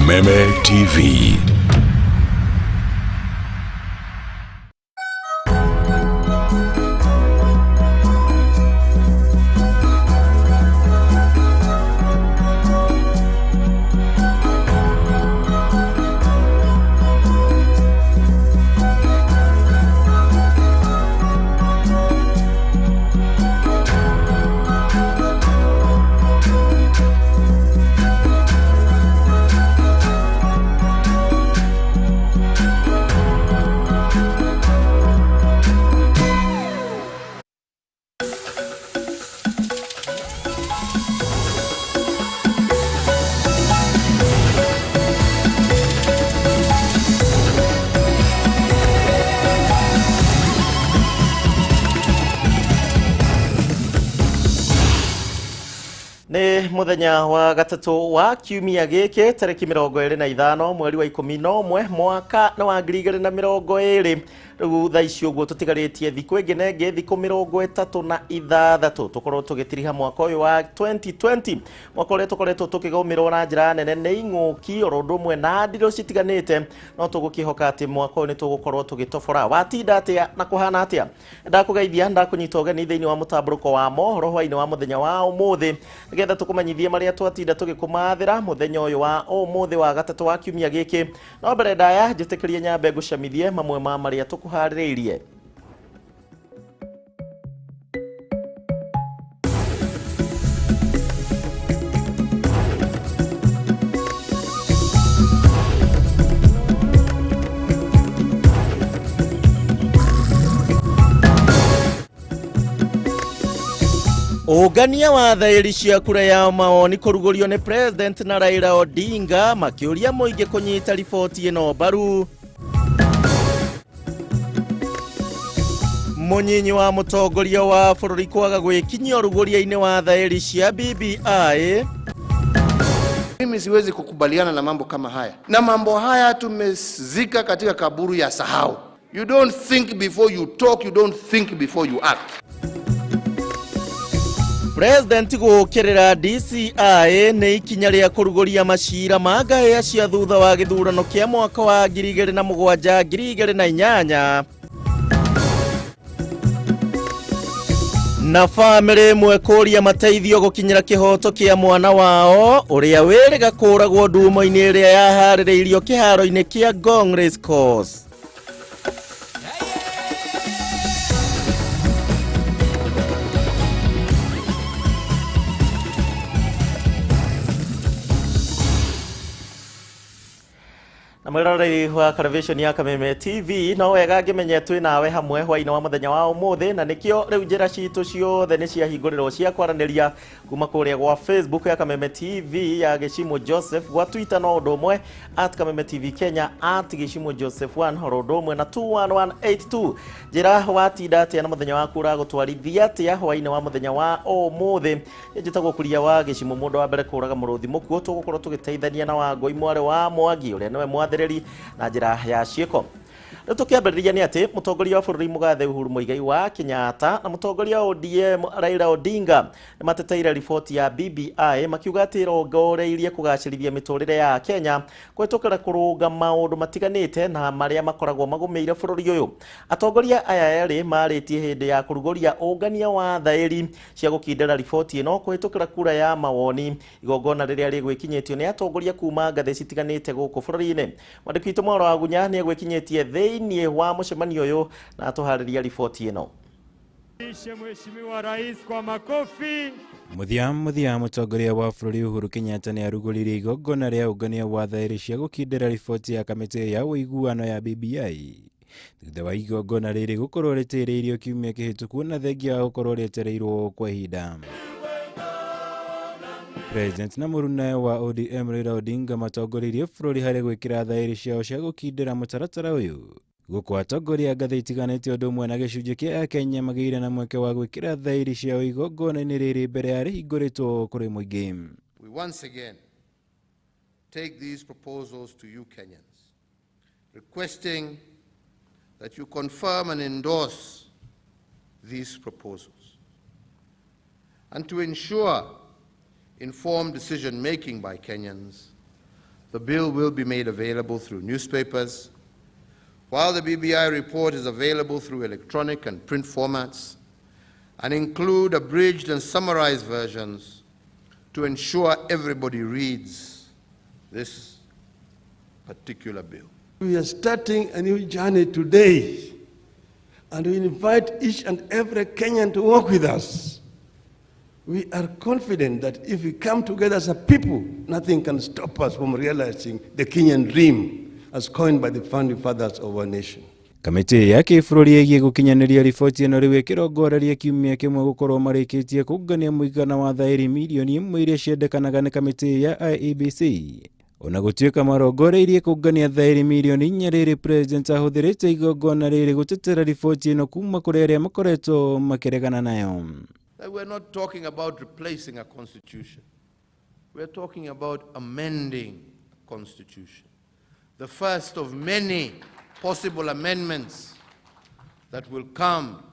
Kameme TV. Nĩ mũthenya wa gatatũ wa kiumia gĩkĩ tarĩki 25 mweri wa 11 mwaka nĩ wa 2020. Rĩu thaa ici ũguo tũtigarĩtie thikũ ĩngĩ na ĩngĩ, thikũ 36 tũkorwo tũgĩtiriha mwaka ũyũ wa 2020, mwaka ũrĩa tũkoretwo tũkĩgũmĩrwo na njĩra nene nĩ ing'ũki oro ũndũ ũmwe na ndirũ citiganĩte, no tũgũkĩhoka atĩ mwaka ũyũ nĩ tũgũkorwo tũgĩtobora. Watinda atĩa na kũhana atĩa? Ndakũgeithia, ndakũnyita ũgeni thĩinĩ wa mũtambũrũko wa mohoro hwainĩ wa mũthenya wa ũmũthĩ, nĩgetha tũkũmenyithie marĩa twatinda tũgĩkũmathĩra mũthenya ũyũ wa ũmũthĩ wa gatatũ wa kiumia gĩkĩ. No mbere ndaya njĩtĩkĩrie nyambe ngũcamithie mamwe ma marĩa tũkũharĩrĩirie. Ũngania wa thaĩri cia kura ya mawoni kũrugũrio nĩ President na Raila Odinga makĩũria mũingĩ kũnyita riboti ĩno mbaru. Mũnyinyi wa mũtongoria wa bũrũri kwaga gwĩkinyia ũrugũria-inĩ wa thaĩri cia BBI. Mimi siwezi kukubaliana na mambo kama haya, na mambo haya tumezika katika kaburu ya sahau. You don't think before you talk, you don't think before you act. President gũũkĩrĩra DCI nĩ ikinya rĩa kũrugũria macira ma ngahĩha cia thutha wa gĩthurano kĩa mwaka wa 2007 2008. Na bamĩrĩ ĩmwe kũria mateithio gũkinyĩra kĩhoto kĩa mwana wao ũrĩa wĩrĩga kũragwo ndumo-inĩ ĩrĩa yaharĩrĩirio kĩharo-inĩ kĩa Ngong Race Course. Na mwĩroreri wa television ya Kameme TV, no wega ngĩmenye twĩ nawe hamwe hwainĩ wa mũthenya wa ũmũthĩ, na nĩkĩo rĩu njĩra citũ ciothe nĩ ciahingũrĩrwo cia kwaranĩria kuma kũrĩa gwa Facebook ya Kameme TV ya Gĩcimũ Joseph, gwa Twitter no ũndũ ũmwe at Kameme TV Kenya, at Gĩcimũ Joseph 1 oro ũndũ ũmwe na 21182. Njĩra watinda atĩa na mũthenya waku ũragũtwarithia atĩa hwainĩ wa mũthenya wa ũmũthĩ? Njĩtagwo Kuria wa Gĩcimũ, mũndũ wa mbere kũraga mũrũthi mũkuũ. Tũgũkorwo tũgĩteithania na Wangũi mwarĩ wa Mwangi ũrĩa nĩwe mwathĩrĩri na njĩra ya ciĩko. Rĩu tũkĩambĩrĩria nĩ atĩ mũtongoria wa bũrũri mũgathe Uhuru Muigai wa Kenyatta na mũtongoria wa ODM Raila Odinga nĩ mateteire riboti ya BBI makiuga atĩ ĩrongoreirie kũgacĩrithia mĩtũrĩre ya Kenya kũhetũkĩra kũrũnga maũndũ matiganĩte na marĩa makoragwo magũmĩire bũrũri ũyũ. Atongoria aya erĩ marĩtie hĩndĩ ya kũrugũria ũngania wa thaĩri cia gũkindĩra riboti ĩno kũhetũkĩra kura ya mawoni, igongona rĩrĩa rĩgwĩkinyĩtio nĩ atongoria kuma ngathĩ citiganĩte gũkũ bũrũri-inĩ. Mwandĩki witũ Mwaro wa Gunya nĩ egwĩkinyĩtie thĩinĩ wa mũcemanio ũyũ na atũharĩria riboti ĩno. Mheshimiwa Rais kwa makofi. Mũthia mũtongoria wa bũrũri Uhuru Kenyatta nĩ arugũririe igongona rĩa ũngania wa thaĩri cia gũkindĩra riboti ya kamĩtĩ ya ũiguano ya BBI thutha wa igongona rĩrĩ gũkorwo rĩtĩrĩirio kiumia kĩhĩtũku na thengia wa gũkorwo rĩetereirwo kwa ihinda. President na mũruna wa ODM Raila Odinga matongoririe bũrũri harĩ gwĩkĩra thaĩri ciao cia gũkindĩra mũtaratara ũyũ. Gũkũ atongoria ngathĩ itiganĩte ũndũ ũmwe na gĩcunjĩ kĩa Akenya magĩire na mweke wa gwĩkĩra thaĩri ciao igongona-inĩ rĩrĩ mbere ya rĩhingũrĩtwo kũrĩ mũingĩ. We once again take these proposals to you Kenyans, requesting that you confirm and endorse these proposals, and to ensure informed decision-making by Kenyans, The bill will be made available through newspapers, while the BBI report is available through electronic and print formats, and include abridged and summarized versions to ensure everybody reads this particular bill. We are starting a new journey today, and we invite each and every Kenyan to work with us. We are confident that if we come together as a people, nothing can stop us from realizing the Kenyan dream as coined by the founding fathers of our nation. Kamĩtĩ ya kĩbũrũri ĩgiĩ gũkinyanĩria riboti ĩno rĩu ĩkĩrongoreria kiumia kĩmwe gũkorwo marĩkĩtie kũngania mũigana wa thaĩri mirioni 1 iria ciendekanaga nĩ kamĩtĩ ya IEBC. Ona gũtuĩka marongoreirie kũngania thaĩri mirioni 4 rĩrĩ president ahũthĩrĩte igongona rĩrĩ gũtetera riboti ĩno kuma kũrĩ arĩa makoretwo makĩregana nayo. We're not talking about replacing a constitution. We're talking about amending a constitution. The first of many possible amendments that will come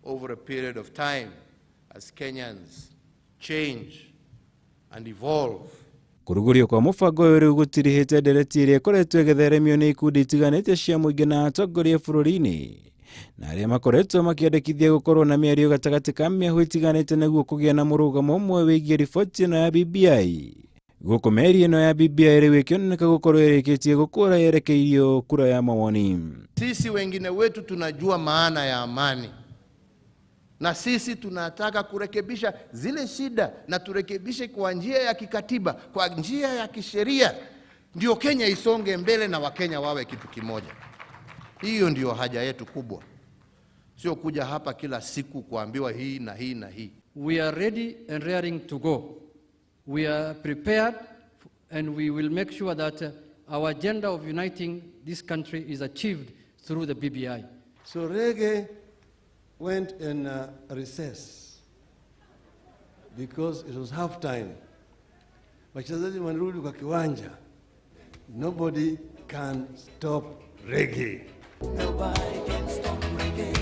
over a period of time as Kenyans change and evolve. Kũrugũrio kwa mũbango ũyũ rĩu gũtirihĩte ndereti ĩrĩa ĩkoretwo ĩgĩtheremio nĩ ikundi itiganĩte cia mũingĩ na atongoria bũrũri-inĩ na arĩa makoretwo makĩandĩkithia gũkorwo na mĩario gatagatĩ ka mĩahũ itiganĩte nĩguo kũgĩa na mũrũgamo ũmwe wĩgiĩ riboti ĩno ya BBI. Gũkũ mĩario ĩno ya BBI rĩu ĩkĩoneka gũkorwo ĩrĩkĩtie gũkũra yerekeirio kura ya mawoni. Sisi wengine wetu tunajua maana ya amani, na sisi tunataka kurekebisha zile shida na turekebishe kwa njia ya kikatiba, kwa njia ya kisheria, ndio Kenya isonge mbele na Wakenya wawe kitu kimoja. Hiyo ndio haja yetu kubwa, sio kuja hapa kila siku kuambiwa hii na hii na hii. We are ready and raring to go. We are prepared and we will make sure that our agenda of uniting this country is achieved through the BBI. So reggae went in recess because it was half time. Wachezaji wanarudi kwa kiwanja. Nobody can stop reggae. Nobody can stop reggae.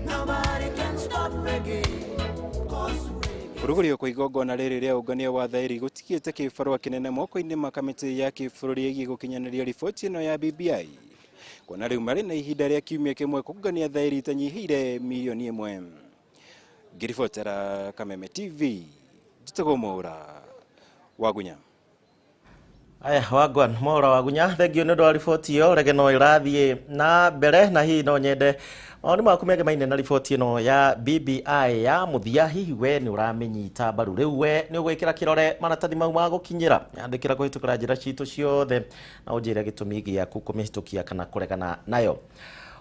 Nobody can stop reggae. Kũrugũrio kwa igongona rĩrĩ rĩa ũngania wa thaĩri gũtigĩte kĩbarũa kĩnene moko-inĩ ma kamĩtĩ ya kĩbũrũri ĩgiĩ gũkinyanĩria riboti ĩno ya BBI. Kuona rĩu marĩ na ihinda rĩa kiumia kĩmwe kũngania thaĩri itanyihĩire mirioni 1. Ngĩribotera Kameme TV, njĩtagwo Mwaura Wagunya. Aya, wagwan Mwaura Wagunya, thengio nĩ ũndũ wa riboti ĩyo. Rege no ĩrathiĩ na mbere na hihi no nyende maũndũ maku mengemaine na riboti ĩno ya BBI ya mũthia. Hihi we nĩ ũramĩnyita mbaru? Rĩu we nĩ ũgwĩkĩra kĩrore maratathi mau ma gũkinyĩra? Andĩkĩra kũhĩtũkĩra njĩra citũ ciothe na ũnjĩre gĩtũmi gĩaku kũmĩhĩtũkia kana kũregana nayo.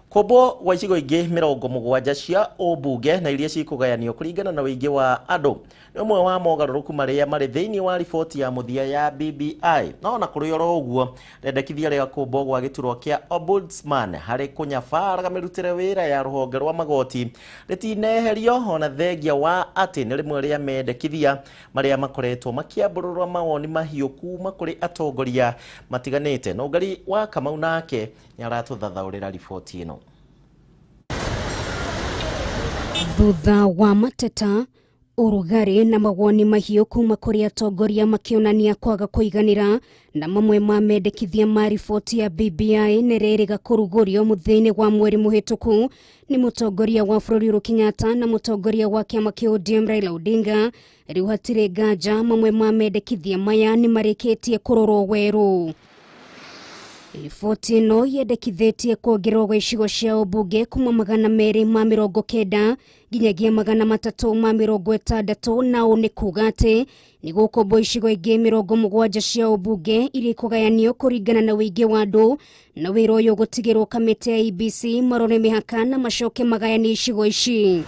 Kũmbwo gwa icigo ingĩ 70 cia ũmbunge na iria cikũgayanio kũringana na ũingĩ wa andũ nĩ ũmwe wa mogarũrũku marĩa marĩ thĩinĩ wa riboti ya mũthia ya BBI. No ona kũrĩ oro ũguo, rĩendekithia rĩa kũmbwo gwa gĩturwa kĩa Ombudsman harĩ kũnyabaraga mĩrutĩre wĩra ya rũhonge rwa magoti rĩtineherio, ona thengia wa atĩ nĩ rĩmwe rĩa mendekithia marĩa makoretwo makĩambũrũra mawoni mahiũ kuma kũrĩ atongoria matiganĩte. Nũngari wa Kamau nake nĩaratũthathaũrĩra riboti ĩno. Thutha wa mateta ũrugarĩ na mawoni mahiũ kuma kũrĩ atongoria makĩonania kwaga kũiganĩra na mamwe ma mendekithia ma riboti ya BBI nĩ rĩrĩga kũrugũrio mũthia-inĩ wa mweri mũhĩtũku nĩ mũtongoria wa bũrũri Uhuru Kenyatta na mũtongoria wa kĩama kĩa ODM Raila Odinga. Rĩu hatirĩ nganja mamwe ma mendekithia maya nĩ marĩkĩtie kũrorwo werũ. Riboti ĩno yendekithĩtie kuongererwo gwa icigo cia ũmbunge kuma 290 nginyagia 360, na ũũ nĩ kuga atĩ nĩ gũkũmbwo icigo ingĩ 70 cia ũmbunge iria ikũgayanio kũringana na ũingĩ wa andũ, na wĩra ũyũ ũgũtigĩrwo kamĩtĩ ya IEBC marore mĩhaka na macoke magayanie icigo ici.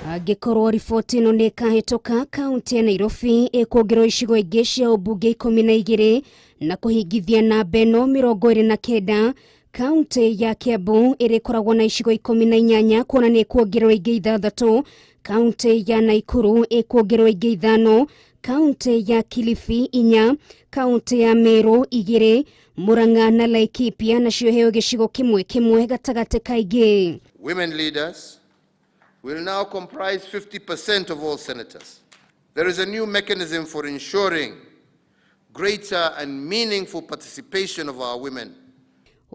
Angĩkorwo riboti ĩno nĩ ĩkahĩtũka, kaunti ya Nairobi ĩkuongererwo icigo ingĩ cia ũmbunge 12 na kũhingithia namba ĩno 29. Kaunti ya Kiambu ĩrĩkoragwo na icigo 18 kuona nĩ ĩkuongererwo ingĩ 6. Kaunti ya Nakuru ĩkuongererwo ingĩ 5, kaunti ya Kilifi 4, kaunti ya Meru 2, Murang'a na Laikipia nacio heo gĩcigo kĩmwe kĩmwe gatagatĩ ka ingĩ. Women leaders will now comprise 50% of all senators. There is a new mechanism for ensuring Greater and meaningful participation of our women.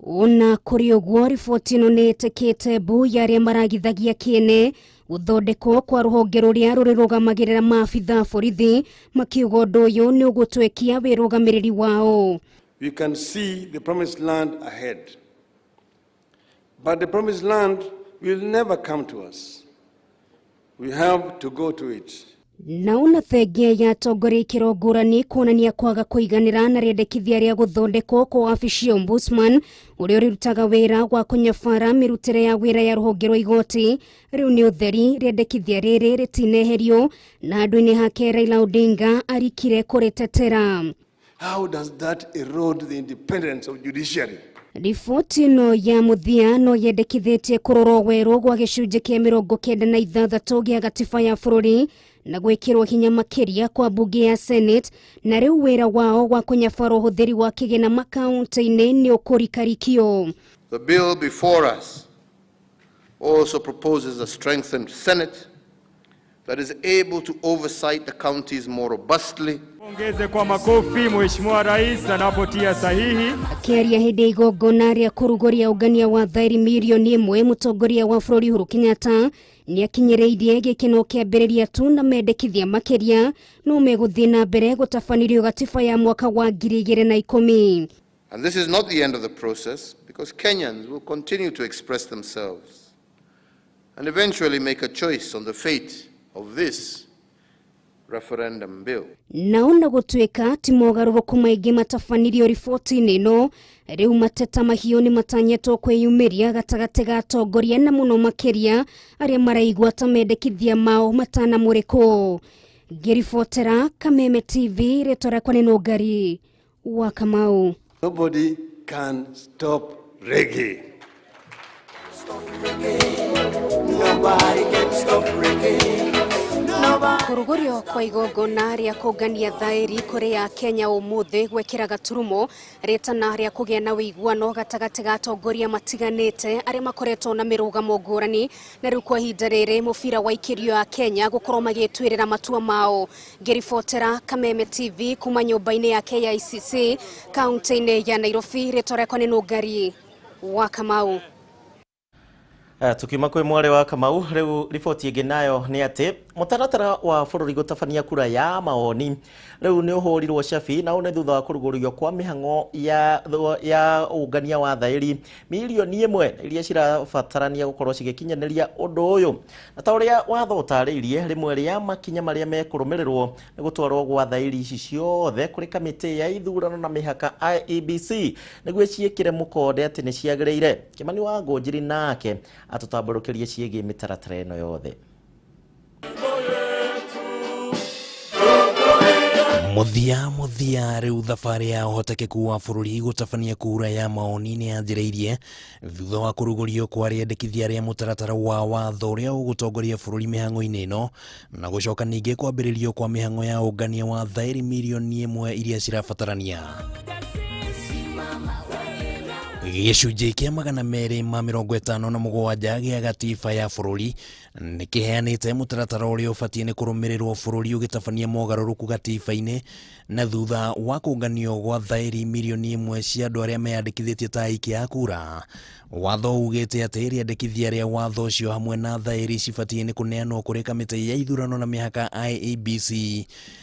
Ona kũrĩ ũguo, riboti ĩno nĩ ĩtĩkĩte mbu ya arĩa maragithagia kĩene gũthondekwo kwa rũhonge rũrĩa rũrĩrũgamagĩrĩra maabitha borithi, makiuga ũndũ ũyũ nĩ ũgũtwekia wĩrũgamĩrĩri wao. We can see the promised land ahead, but the promised land will never come to us. We have to go to it. Na ona thengia ya atongoria ikĩro ngũrani kuonania kwaga kũiganĩra na rĩendekithia rĩa gũthondekwo kwa wabici ya ombudsman ũrĩa ũrĩrutaga wĩra wa kũnyabara mĩrutĩre ya wĩra ya rũhonge rwa igoti, rĩu nĩ ũtheri rĩendekithia rĩrĩ rĩtineherio na handũ-inĩ hake Raila Odinga arikire kũrĩtetera. How does that erode the independence of judiciary? Riboti ĩno ya mũthia no yendekithĩtie kũrorwo werũ gwa gĩcunjĩ kĩa 96 gĩa gatiba ya bũrũri na gwĩkĩrwo hinya makĩria kwa mbunge ya Senate, na rĩu wĩra wao wa kũnyabara ũhũthĩri wa kĩgĩna makaunti-inĩ nĩ ũkũrikarikio. The bill before us also proposes a strengthened Senate that is able to oversight the counties more robustly. Pongeze kwa makofi Mheshimiwa Rais anapotia sahihi. Akĩaria hĩndĩ ya igongona rĩa kũrugũria ũngania wa thairi 1 mirioni, mũtongoria wa bũrũri Uhuru Kenyatta nĩakinyĩrĩirie gĩkĩno kĩambĩrĩria tu na mendekithia makĩria no megũthiĩ na mbere gũtabanĩrio gatiba ya mwaka wa 2010. And this is not the end of the process, because Kenyans will continue to express themselves and eventually make a choice on the fate of this referendum bill. Na ona gũtuĩka ti mogarũrũku maingĩ matabanirio riboti-inĩ ĩno, rĩu mateta mahiũ nĩ matanyĩtwo kwĩyumĩria gatagatĩ ga atongoria na mũno makĩria arĩa maraigua ta mendekithia mao matanamũrĩkwo. Ngĩribotera Kameme TV, rĩtwa rĩakwa nĩ Nũngari wa Kamau. Nobody can stop reggae. Nobody can stop reggae. Nobody. Kũrugũrio kwa igongona rĩa kũngania thaĩri kũrĩ ya Kenya ũmũthĩ gwĩkĩra gaturumo rĩtana rĩa kũgĩa na ũiguano gatagatĩ ga atongoria matiganĩte arĩa makoretwo na mĩrũgamo ngũrani, na rĩu kwa ihinda rĩrĩ mũbira wa ikĩrio ya Kenya gũkorwo magĩtuĩrĩra matua mao. Ngĩribotera Kameme TV kuma nyũmba-inĩ ya KICC kaunti-inĩ ya Nairobi, rĩtwa rĩakwa nĩ Nũngari wa Kamau. Tukiuma kwĩ mwarĩ wa Kamau, rĩu riboti ĩngĩ nayo nĩ atĩ mũtaratara wa bũrũri gũtabania kura ya mawoni rĩu nĩ ũhũrirwo cabi, na ũũ nĩ thutha wa kũrugũrio kwa mĩhang'o ya ũngania wa thaĩri 1 mirioni iria cirabatarania gũkorwo cigĩkinyanĩria ũndũ ũyũ. Na ta ũrĩa watho ũtarĩirie, rĩmwe rĩa makinya marĩa mekũrũmĩrĩrwo nĩ gũtwarwo gwa thaĩri ici ciothe kũrĩ kamĩtĩ ya ithurano na mĩhaka IEBC nĩguo ciĩkĩre mũkonde atĩ nĩ ciagĩrĩire. Kĩmani wa Ngũnjiri nake atũtambũrũkĩrie ciĩgiĩ mĩtaratara ĩno yothe. Muthia muthia riu thabarĩ ya ũhotekeku wa bũrũri gũtabania kura ya maoni nĩ yanjĩrĩirie thutha wa kũrugũrio kwa rĩendekithia rĩa mũtaratara wa watho ũrĩa ũgũtongoria bũrũri mĩhang'o-inĩ ĩno, na gũcoka ningĩ kwambĩrĩrio kwa mĩhang'o ya ũngania wa thaĩri 1 mirioni iria cirabatarania. Gĩcunjĩ kĩa 257 gĩa gatiba ya bũrũri nĩ kĩheanĩte mũtaratara ũrĩa ũbatiĩ nĩ kũrũmĩrĩrwo bũrũri ũgĩtabania mogarũrũku gatiba-inĩ, na thutha wa kũnganio gwa thaĩri 1 mirioni cia andũ arĩa meyandĩkithĩtie ta aikia a kura. Watho ugĩte atĩ rĩendekithia rĩa watho ũcio hamwe na thaĩri cibatiĩ nĩ kũneanwo kũrĩ kamĩtĩ ya ithurano na mĩhaka IEBC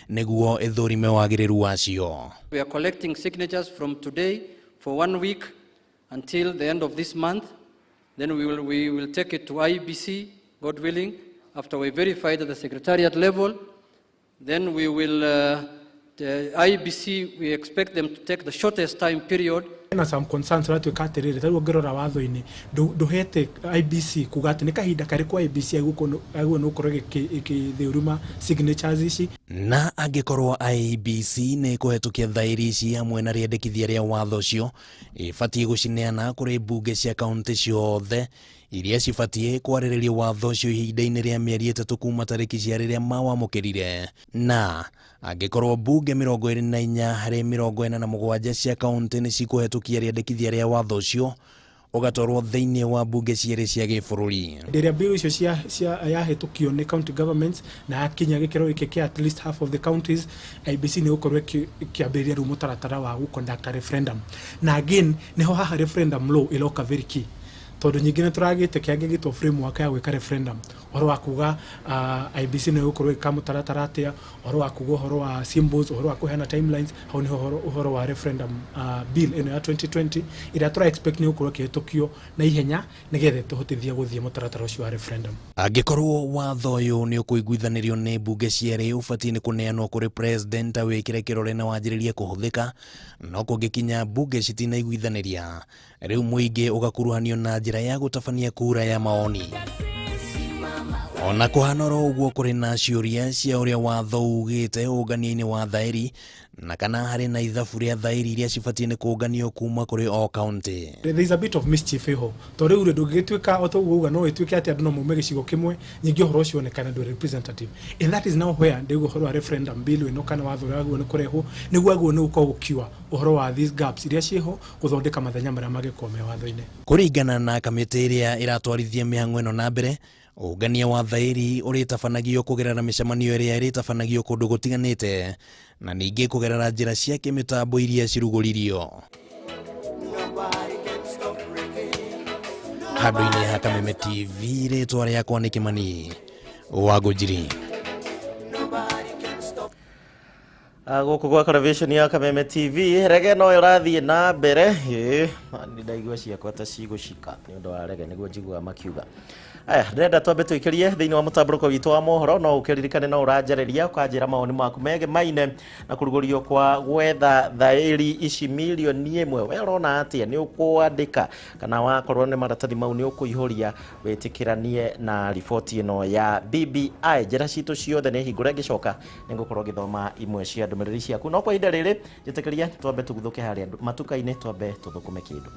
nĩguo ĩthũrime wagĩrĩru wacio. We are collecting signatures from today for one week until the end of this month. Then we will take it to IEBC, God willing, after we verify it at the secretariat level. Then the IEBC, we expect them to take the shortest time period. Na some concerns ũratuĩka atĩrĩrĩ, tarĩu ũngĩrora watho-inĩ ndũhete IEBC kuga atĩ nĩ kahinda karĩkũ IEBC ĩgũkorwo nĩ gũkorwo ĩgĩthũrima signatures ici. Na angĩkorwo IEBC nĩ ĩkũhetũkia thaĩri ici hamwe na rĩendekithia rĩa watho ũcio, ĩbatiĩ gũcineana kũrĩ mbunge cia kaunti ciothe iria cibatiĩ kwarĩrĩria watho ũcio ihinda-inĩ rĩa mĩeri 3 kuma tarĩki cia rĩrĩa mawamũkĩrire. Na angĩkorwo mbunge 24 harĩ 47 cia kaunti nĩ cikũhetũkia rĩendekithia rĩa watho ũcio, ũgatwarwo thĩinĩ wa mbunge cierĩ cia gĩbũrũri. Rĩrĩa bill icio cia yahĩtũkio nĩ county governments na yakinya gĩkĩro gĩkĩ kĩa at least half of the counties, IEBC nĩ gũkorwo ĩkĩambĩrĩria rĩu mũtaratara wa gũ conduct a referendum. Na again nĩho haha referendum law ĩroka very key, tondũ nyingĩ nĩ tũragĩte kĩangĩ gĩtwo framework ya gwĩka referendum, ũhoro wa kuga IEBC nĩ gũkorwo ĩka mũtaratara atĩa, ũhoro wa kuga ũhoro wa symbols, ũhoro wa kũheana timelines. Hau nĩho ũhoro wa referendum bill ĩno ya 2020 ĩrĩa tũra expect nĩ gũkorwo ĩkĩhĩtũkio na ihenya nĩgetha ĩtũhotithie gũthiĩ mũtaratara ũcio wa referendum. Angĩkorwo watho ũyũ nĩ ũkũiguithanĩrio nĩ mbunge cierĩ, ũbatiĩ nĩ kũneanwo kũrĩ president awĩkĩre kĩrore na wanjĩrĩrie kũhũthĩka, no kũngĩkinya mbunge citinaiguithanĩria, rĩu mũingĩ ũgakuruhanio na njĩra ya gũtabania kura ya maoni. Ona kũhana oro ũguo, kũrĩ na ciũria cia ũrĩa watho ugĩte ũngania-inĩ wa thaĩri na kana harĩ na ithabu rĩa thaĩri iria cibatiĩ nĩ kũnganio kuma kũrĩ o kaunti. There is a bit of mischief ĩho, tondũ rĩu rĩ ndũngĩgĩtuĩka o ta ũguo uga no ĩtuĩke atĩ andũ no maume gĩcigo kĩmwe, nyingĩ ũhoro ũcio wonekane ndũrĩ representative, and that is now where ndĩguo ũhoro wa referendum bill ĩno kana watho ũrĩa wagĩrĩirwo nĩ kũrehwo nĩguo agĩrĩirwo nĩ gũkorwo gũkiua ũhoro wa these gaps iria ciĩho, gũthondeka mathenya marĩa mangĩkorwo me watho-inĩ. Kũringana na kamĩtĩ ĩrĩa ĩratwarithia mĩhang'o ĩno na mbere, ũngania wa thaĩri ũrĩtabanagio kũgerera mĩcemanio ĩrĩa ĩrĩtabanagio kũndũ gũtiganĩte na ningĩ kũgerera njĩra cia kĩmĩtambo iria cirugũririo. Nobody can stop reggae. Handũ-inĩ ha Kameme TV, rĩtwa rĩakwa nĩ Kĩmani wa Ngũnjiri. Nobody can stop. Gũkũ gwa television ya Kameme TV, rege no ĩrathiĩ na mbere. Ĩ nĩ ndaigua ciakwa ta cigũcika nĩ ũndũ wa rege, nĩguo njiguaga makiuga. Aya, ndĩrenda twambe tũikĩrie thĩinĩ wa mũtambũrũko witũ wa mohoro, no ũkĩririkane no ũranjarĩria ũkanjĩra mawoni maku mege maine na kũrugũrio kwa gwetha thaĩri ici 1 million. We ũrona atĩa? Nĩ ũkwandĩka kana wakorwo nĩ maratathi mau nĩ ũkũihũria wĩtĩkĩranie na riboti ĩno ya BBI? Njĩra citũ ciothe nĩ hingũre, ngĩcoka nĩ ngũkorwo ngĩthoma imwe cia ndũmĩrĩri ciaku, no kwa ihinda rĩrĩ njĩtĩkĩria twambe tũguthũke harĩa matuka-inĩ, twambe tũthũkũme kĩndũ.